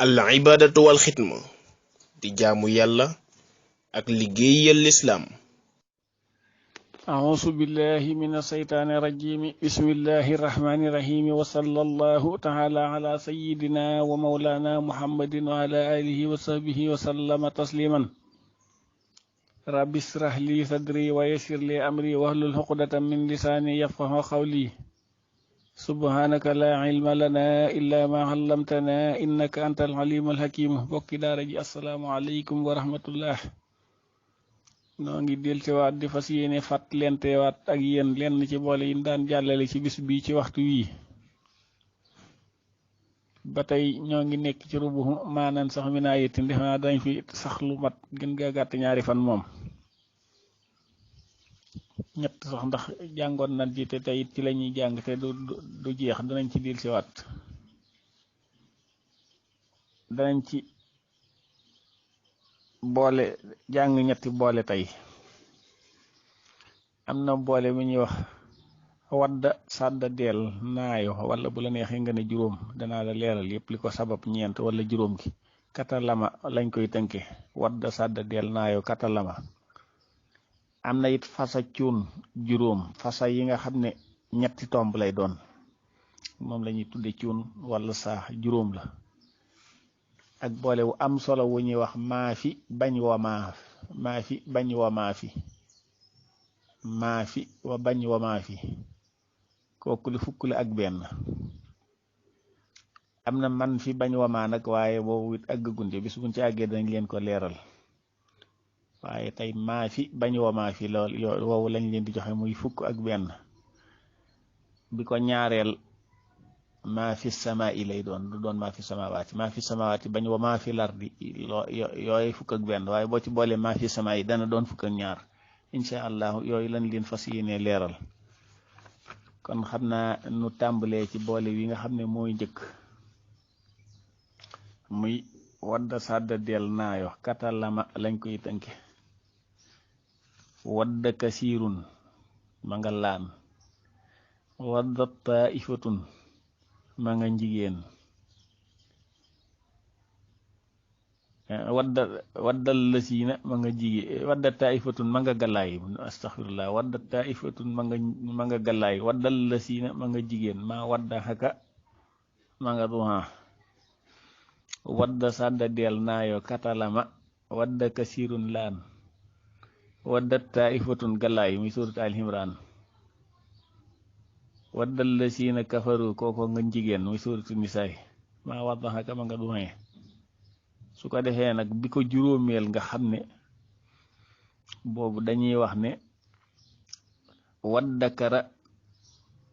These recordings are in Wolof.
al ibadatu wal xidma di jaamu yàlla ak liggéeyal lislaam. أعوذ بالله من الشيطان الرجيم بسم الله الرحمن الرحيم وصلى الله تعالى على سيدنا ومولانا محمد وعلى آله وصحبه وسلم تسليما رب اشرح لي صدري ويسر لي أمري واحلل عقدة من لساني يفقهوا قولي سبحانك لا علم لنا إلا ما علمتنا إنك أنت العليم الحكيم bokki daara ji assalaamu aleykum wa rahmatullah. noo ngi dellusiwaat di fas yéene fàttalentewaat ak yéen lenn ci boole yi daan jàllale ci bis bii ci waxtu wii ba tey ñoo ngi nekk ci rubu maanaan sax mi naa yetti ndax naa dañ fi sax lu mat gën gaa gàtt ñaari fan moom ñett sax ndax jàngoon nañ ci te tey ci la ñuy jàng te du jeex danañ ci dellusiwaat danañ ci boole jàng ñetti boole tey am na boole mi ñuy wax wadda sàdda deel naayo wala bu la neexee nga ne juróom danaa la leeral yépp li ko sabab ñeent wala juróom gi katalama lañ koy tënke wadda sàdda deel naayo katalama. am na it fasa cuun juróom fasa yi nga xam ne ñetti tomb lay doon moom la ñuy tudde cuun wala saa juróom la ak boole wu am solo wu ñuy wax maafi bañ wa maafi bañ wa maafi wa bañ wa maafi kooku li fukk la ak benn. am na man fi bañ wa maa nag waaye boobu it àgg gunte bis buñ ci àggee dañ leen ko leeral waaye tey maafi bañ wa maafi lool woowu lañ leen di joxe muy fukk ak benn. bi ko ñaareel maa fi sama yi lay doon du doon maa fi samawaati bañ wa maa fi lardi yooyu fukk ak benn waaye boo ci boolee maa fi sama yi dana doon fukk ak ñaar incha allah yooyu lañ leen fas yéene leeral. kon xam naa nu tàmbalee ci boole wi nga xam ne mooy njëkk muy wadda sàdda del naayo katalama lañ koy tënke wadda kasiirun ma nga laan wadda taifatun ma nga njigéen waddal lasiina ma nga jigéen wadda taifatun ma nga galaay astaghfirullah wadda taifatun ma nga galaay waddal lasiina ma nga jigéen ma wadda xaka ma nga duha wadda sàdda del naayo katalama wadda kasirun laan wadda taifatun galaay muy surat al imran waddal lasiina kafaru kooko nga jigéen muy suratu nisaay ma wadda xaka ma nga duha su ko defee nag bi ko juróomeel nga xam ne boobu dañuy wax ne waddakara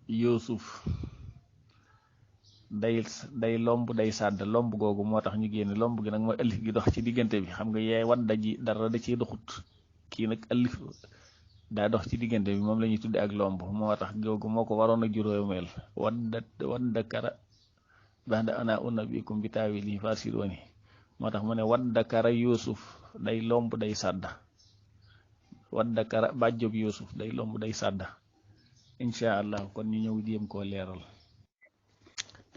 Yuusuf day lomb day sàdd lomb googu moo tax ñu génn lomb gi nag mooy alif gi dox ci diggante bi xam nga yaay wadda ji dara da ciy doxut kii nag alif daa dox ci diggante bi moom la ñuy tudde ak lomb moo tax googu moo ko waroon a juróomeel waddakara ba'da ana unabbiukum bi taawilihi fasirooni moo tax mu ne waddakara Yuusuf day lomb day sàdda waddakara bàjjob Yuusuf day lomb day sàdda incha allah kon ñu ñëw jéem koo leeral.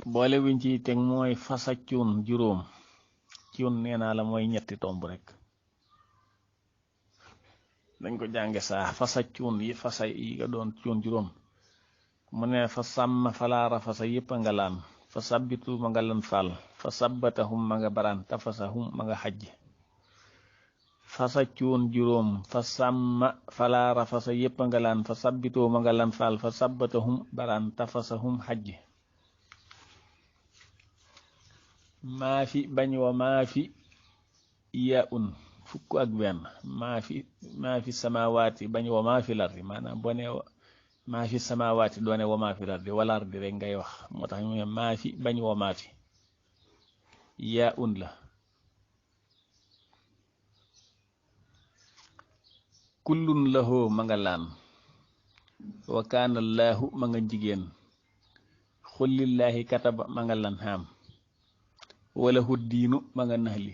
boole wiñ ciy teg mooy fasa cuun juróom cuun nee naa la mooy ñetti tomb rek dañ ko jànge saa fasa cuun yi fasa yi nga doon cuun juróom mu ne fa sàmm falaara fasa yépp a nga laan fa sabbitu ma nga lan faal fa sabbatahum ma nga baraan tafasahum ma nga xajj fasa cuun juróom fa sàmma falaara fasa yépp a nga laan fa sabbitu ma nga lan faal fa sabbatahum baraan tafasahum xajj maafi bañ wa maafi ya un fukk ak benn maafi samawaati bañ wa maafi lardi maanaam boo ne maafi samawaati doone wa maafi lardi wala lardi rek ngay wax moo tax ñu ne maafi bañ wa maafi ya un la kullun lahu ma nga laan wa kaana llaahu ma nga jigéen xullillaahi kataba ma nga lan xaam wala huddiinu ma nga naxli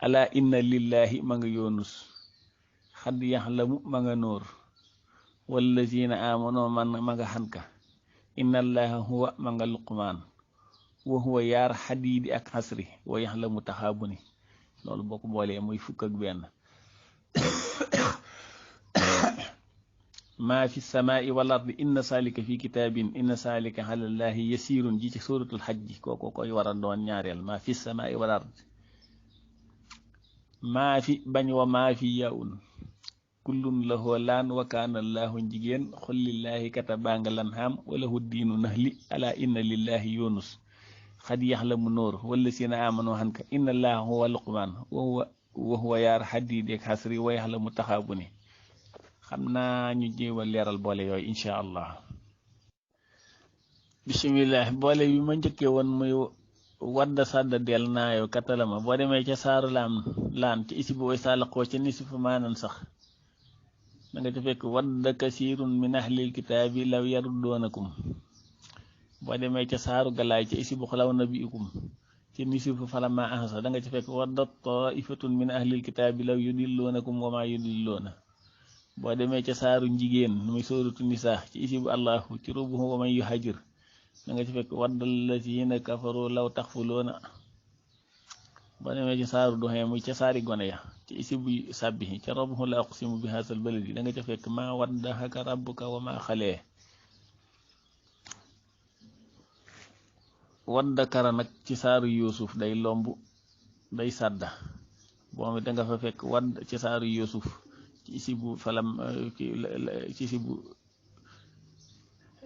ala inna lillahi ma nga yoonus xad yaxlamu ma nga nóor wallazina amano man ma nga xanka inna allaha huwa ma nga luqmaan wa huwa yaar xadiidi ak xasri wa yaxlamu taxaabuni loolu boo ko boolee muy fukk ak benn maa fi samaai wal ardi inna salika fi kitaabin inna salika alallahi yasirun ji ci suratul xajji kooko koy war a doon ñaareel maa fi samaai wal ardi maa fi bañ wa maa fi yaun kullun lahu laan wa kaana allahu jigéen xul lillahi katabaa nga lan xam walahu diinu nahli ala inna lillahi yunus xad yaxlamu nóor wala sina amano xanka inna allaha huwa luqmaan wa huwa yaar xadiidi ak xasri wa yaxlamu taxaabu ni xam naa ñu jéewa leeral boole yooyu incha allah. bismillah boole bi ma njëkkee woon muy wadda sadda del naayo katalama boo demee ca saaru laan ci isi bu way saalaqoo ca nisifu maanan sax da nga ca fekk wadda kasirun min ahlil kitaabi law yarudoonakum boo demee ca saaru galaay ca isi bu xalaw nabiikum ci nisifu falama ahasa da nga ca fekk wadda taifatun min ahlil kitaabi law yudilloonakum wa maa yudilloona boo demee ca saaru njigéen muy sóoratu nisaa ci isi bu allahu ci rubuhu wa man yuhajir da nga ci fekk waddal lazina kafaru law taxfuloona boo demee ci saaru duxee muy ca saari gone ya ci isi bu sàbbi ca rabbuhu la aqsimu bi haasal baladi da nga ca fekk maa waddahaka rabbuka wa maa xalee waddakara nag ci saaru yuusuf day lomb day sàdda boo da nga fa fekk wadd ci saaru yuusuf ci isi bu falam ci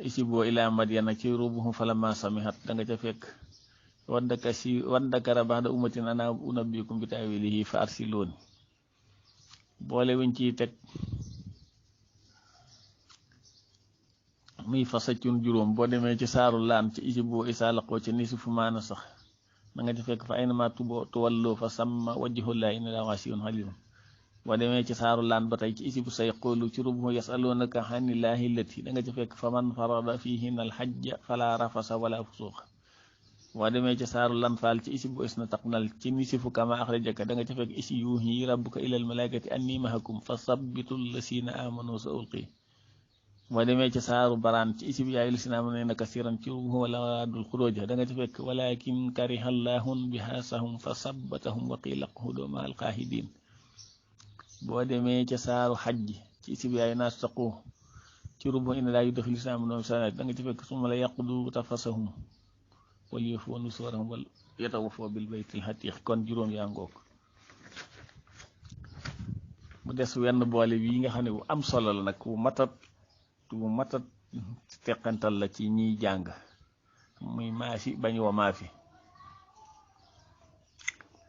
isi boo ilaa madyana ci rubuhu falama samihat da nga ca fekk waddakara ba'da ummatin ana unabbiukum bi ta'wilihi fa arsilooni boole wiñ ciy teg muy fasaccun juróom boo demee ci saaru laan ci isi boo isaa laqoo ca nisifu maana sax da nga ca fekk fa aynama tuwalloo fa samma wajhullahi inna llaaha wasi'un aliim boo demee ci saaru laan ba tey ci isi bu say xoolu ci rubuhu yasalunaka xanillaahi lati da nga ci fekk fa man farada fihinna alxajja fala rafasa wala fusuuqa boo demee ci saaru lan faal ci isi bu isna taqnal ci nisifu kama axrajaka da nga ci fekk isi yuuhi rabbuka ilal malaikati anni mahakum fa sabbitu lasina amanu sa ulqi boo demee ci saaru baraan ci isi bu yaayu lasina amanu na kasiran ci rubuhu wala dul xuróoja da nga ci fekk walakin karihallahun bihaasahum fa sabbatahum wa qiila quudu ma alqaahidin boo demee ca saaru xajj ci isi bi ay naas taqu ci rubu inna laa yudxilu lislaam noom sanat da nga ci fekk suma la yaqdu tafasahum wal yufu nusurahum wal yatawafu bil baytil xatiix kon juróom yaa ngoog mu des wenn boole bi nga xam ne bu am solo la nag bu matat teqantal la ci ñiy jàng muy maafi bañ wa maafi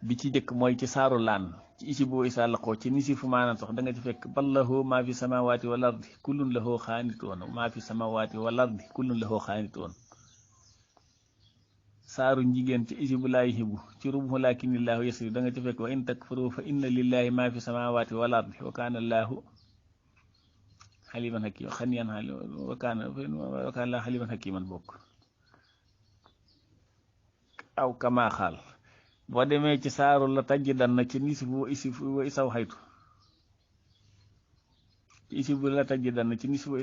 bi ci jëkk mooy ci saaru laan ci isi boo isaa laqoo ci nisifu maanaam sax da nga ci fekk bal lahu maa fi samawaati wal ardi kullun lahu xaanitoon maa fi samawaati wal ardi kullun lahu xaanitoon saaru njigéen ci isi bu laay hibu ci rubuhu lakinillahu yasir da nga ci fekk wa in takfuru fa inna lillahi maa fi samawaati wal ardi wa kaana allahu xaliman hakiman xaniyan wa kaana allahu xaliman hakiman bokk aw kamaa xaal boo demee ci saaru la tajjidan na ci nisifu wa isaw xaytu ci isibu la tajjidan na ci nisifu wa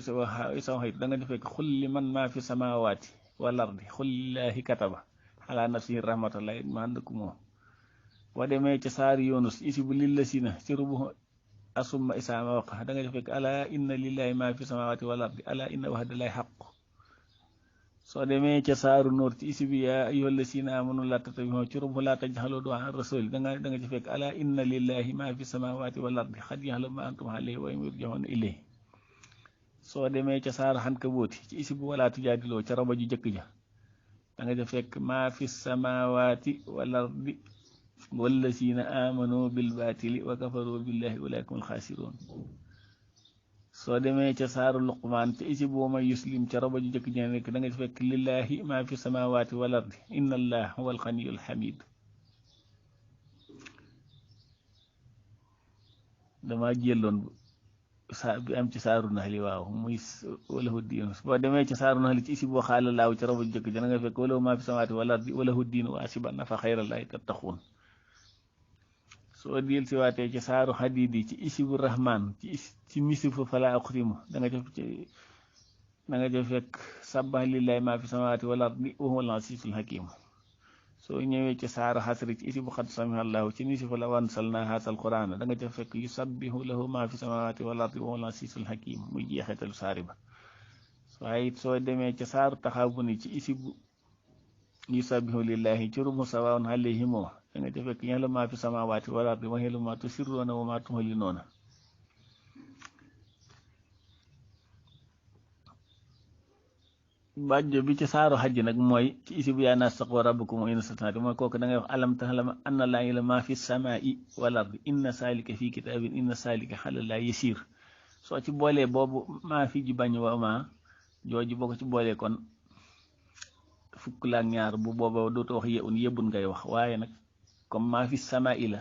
isaw xaytu da nga di fekk xul li man maa fi samawaati wal ardi xul lillahi kataba ala nafsihi rahmatullahi ma àndakum moom boo demee ci saaru yunus isibu lillasina ci rubu asumma isaama waqa da nga di fekk ala inna lillahi maa fi samawaati wal ardi ala inna wahdallahi xaq soo demee ca saaru nóor ci isi bi yaa ayyuhal lazina amanu laa tattabi'u ci rubu laa tajhalu du'a rasul da nga ci fekk ala inna lillahi ma fi samawati wal ardi xad ya'lamu ma antum alayhi wa yurja'una ilayhi soo demee ca saaru xankabooti ci isi bu wala tujaadiloo ca raba ju jëkk ja da nga ci fekk ma fi samawati wal ardi wal lazina amanu bil baatili wa kafaru billahi ulaa'ika humul xaasiruun soo demee ca saaru luqmaan te isi boo may yuslim ca raba ju jëkk ja nekk da nga ci fekk lillahi maa fi samawaati wal ardi inna allah huwa alxaniyul xamid dama jëloon saa bi am ci saaru naxli waaw muy walahu diin boo demee ca saaru naxli ci isi boo xaala laaw ca raba ju jëkk ja da nga fekk walahu maa fi samawaati wal ardi walahu diin waasiban afa xayrallaahi tattaquun soo diil si waatee ci saaru xadiidi ci isibu rahman ci misifu fala aqsimu da nga ca fekk sabbaha lillahi ma fi samawati wal ardi wa huwa al azizul hakim soo ñëwee ci saaru xasri ci isi bu xad sami allahu ci nisi fa la wansalna haasal quraan da nga ca fekk yusabbihu lahu ma fi samawati wal ardi wa huwa al-asiisul hakiim muy jeexetalu saari ba waaye it soo demee ca saaru taxaabuni ci isi bu yusabbihu lillahi ci rumu sawaun alayhim da nga ca fekk ya'lamu ma fi samawati wal ardi wa ya'lamu ma tusirruuna wa ma tu'linuuna bàjjo bi ci saaru xajj nag mooy ci isi bu yaa naas taqu rabbakum inna satnaati mooy kooku da ngay wax alam ta'lam anna laa ya'lamu maa fi samaa'i wal ardi inna saalika fii kitaabin inna saalika ala llaahi yasiir soo ci boolee boobu maa fi ji bañ wa maa jooju boo ko ci boolee kon fukk la ak ñaar bu booba dootu wax yëbun ngay wax waaye nag comme maa fi samaa'i la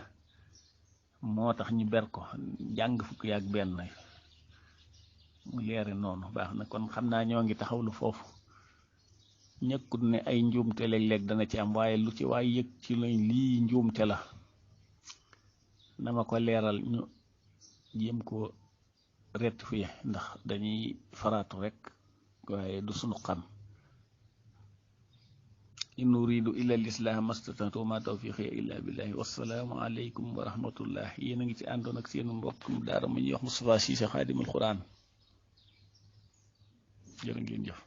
moo tax ñu ber ko jàng fukk yaak benn mu leere noonu baax na kon xam naa ñoo ngi taxawlu foofu ñëkkut ne ay njuumte léeg-léeg dana ci am waaye lu ci waay yëg ci lañ lii njuumte la na ma ko leeral ñu jéem ko rectifier ndax dañuy faraatu rek waaye du sunu xam in uridu illa al-islaha mastata'tu ma tawfiqi illa billahi wassalaamu aleykum wa rahmatullah yéen a ngi ci àndoon ak seen mbokk daara mu ñuy wax Moustapha Cissé xaadimul Khouraan jërë ngeen jëf